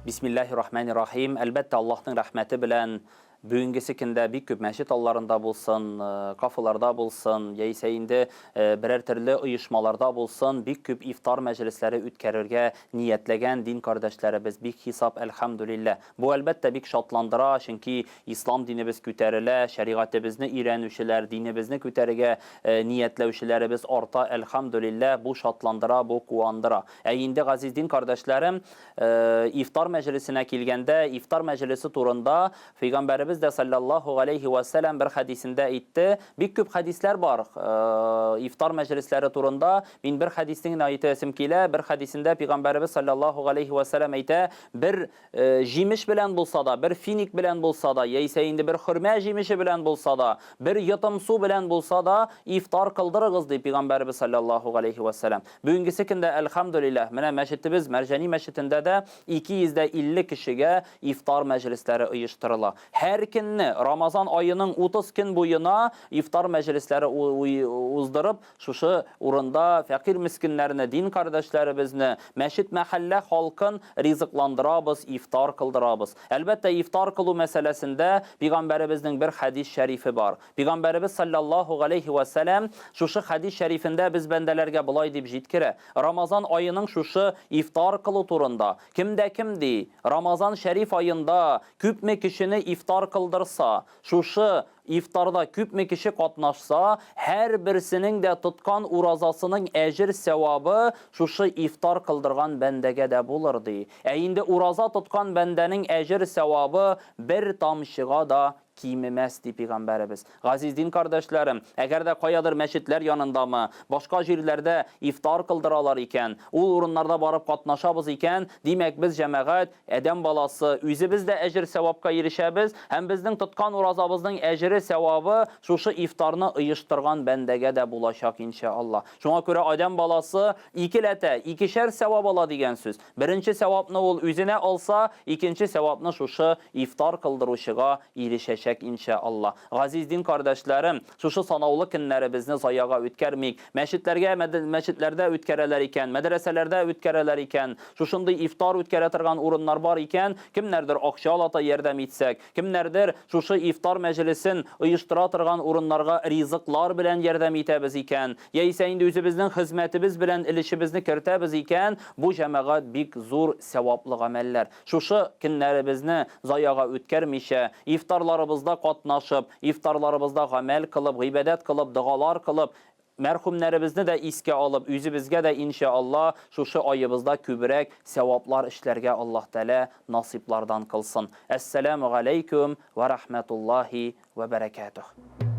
Бисмиллаһи рахмани рахим. Әлбәттә, Аллаһның рәхмәте белән бүгенгесе көндә бик күп мәчет алларында булсын, кафеларда булсын, яисә инде берәр төрле оешмаларда булсын, бик күп ифтар мәҗлесләре үткәрергә ниятләгән дин кардәшләребез бик хисап, әлхәмдүлилләһ. Бу, әлбәттә, бик шатландыра, чөнки ислам динебез күтәрелә, шәригатебезне өйрәнүчеләр, динебезне күтәрергә ниятләүчеләребез арта, әлхәмдүлилләһ, бу шатландыра, бу куандыра. Ә инде, газиз дин кардәшләрем, Ифтар мәҗлесенә килгәндә, ифтар мәҗлесе турында Пәйгамбәребез дә салләллаһу галәйһи вә сәлам бер хәдисендә әйтте. Бик күп хәдисләр бар ифтар мәҗлесләре турында. Мин бер хәдисне генә әйтәсем килә. Бер хәдисендә Пәйгамбәребез салләллаһу галәйһи вә сәлам әйтә, бер җимеш белән булса да, бер финик белән булса да, яисә инде бер хөрмә җимеше белән булса да, бер йотым су белән булса да ифтар кылдырыгыз, ди Пәйгамбәребез салләллаһу галәйһи вә сәлам. Бүгенгесе көндә, әлхәмдүлилләһ, менә мәчетебез, Мәрҗани мәчетендә дә 250 кешегә ифтар мәҗлесләре оештырыла. Һәр көнне, Рамазан аеның 30 көн буена ифтар мәҗлесләре уздырып, шушы урында фәкыйрь-мескеннәрне, дин кардәшләребезне, мәчет-мәхәллә халкын ризыкландырабыз, ифтар кылдырабыз. Әлбәттә, ифтар кылу мәсьәләсендә Пигамбәребезнең бер хәдис шәрифе бар. Пигамбәребез салләллаһу галәйһи вә сәлам шушы хәдис шәрифендә без бәндәләргә болай дип җиткерә, Рамазан аеның шушы ифтар кылу турында, кем дә кем, ди, Рамазан шәриф аенда күпме кешене ифтар кылдырса, шушы ифтарда күпме кеше катнашса, һәрберсенең дә тоткан уразасының әҗер-сәвабы шушы ифтар кылдырган бәндәгә дә булыр, ди. Ә инде ураза тоткан бәндәнең әҗер-сәвабы бер тамчыга да кимемәс, ди пигамбәребез. Газиз дин кардәшләрем, әгәр дә каядыр мәчетләр янындамы, башка җирләрдә ифтар кылдыралар икән, ул урыннарда барып катнашабыз икән, димәк, без, җәмәгать, адәм баласы, үзебез дә әҗер-сәвапка ирешәбез һәм безнең тоткан уразабызның әҗере-сәвабы шушы ифтарны оештырган бәндәгә дә булачак, иншә Аллаһ. Шуңа күрә адәм баласы икеләтә, икешәр сәвап ала дигән сүз. Беренче сәвапны ул үзенә алса, икенче сәвапны шушы ифтар кылдыручыга ирешәчәк, иншә Алла. Газиз дин кардәшләрем, шушы санаулы көннәребезне заяга үткәрмик. Мәчетләргә, мәчетләрдә үткәрәләр икән, мәдрәсәләрдә үткәрәләр икән, шушындый ифтар үткәрә торган урыннар бар икән, кемнәрдер акчалата ярдәм итсәк, Кемнәрдер шушы ифтар мәҗлесен оештыра торган урыннарга ризыклар белән ярдәм итәбез икән, яисә инде үзебезнең хезмәтебез белән өлешебезне кертәбез икән, бу, җәмәгать, бик зур сәваплы гамәлләр. Шушы көннәребезне заяга үткәрмичә, ифтарларыбызда катнашып, ифтарларыбызда гамәл кылып, гыйбадәт кылып, догалар кылып, Мәрхүмнәребезне дә искә алып, үзебезгә дә, иншә Алла, шушы аебызда күбрәк сәваплар эшләргә Аллаһ Тәгалә насыйплардан кылсын. Әссәләмү галәйкүм вә рахмәтуллаһи вә бәрәкәтүһ.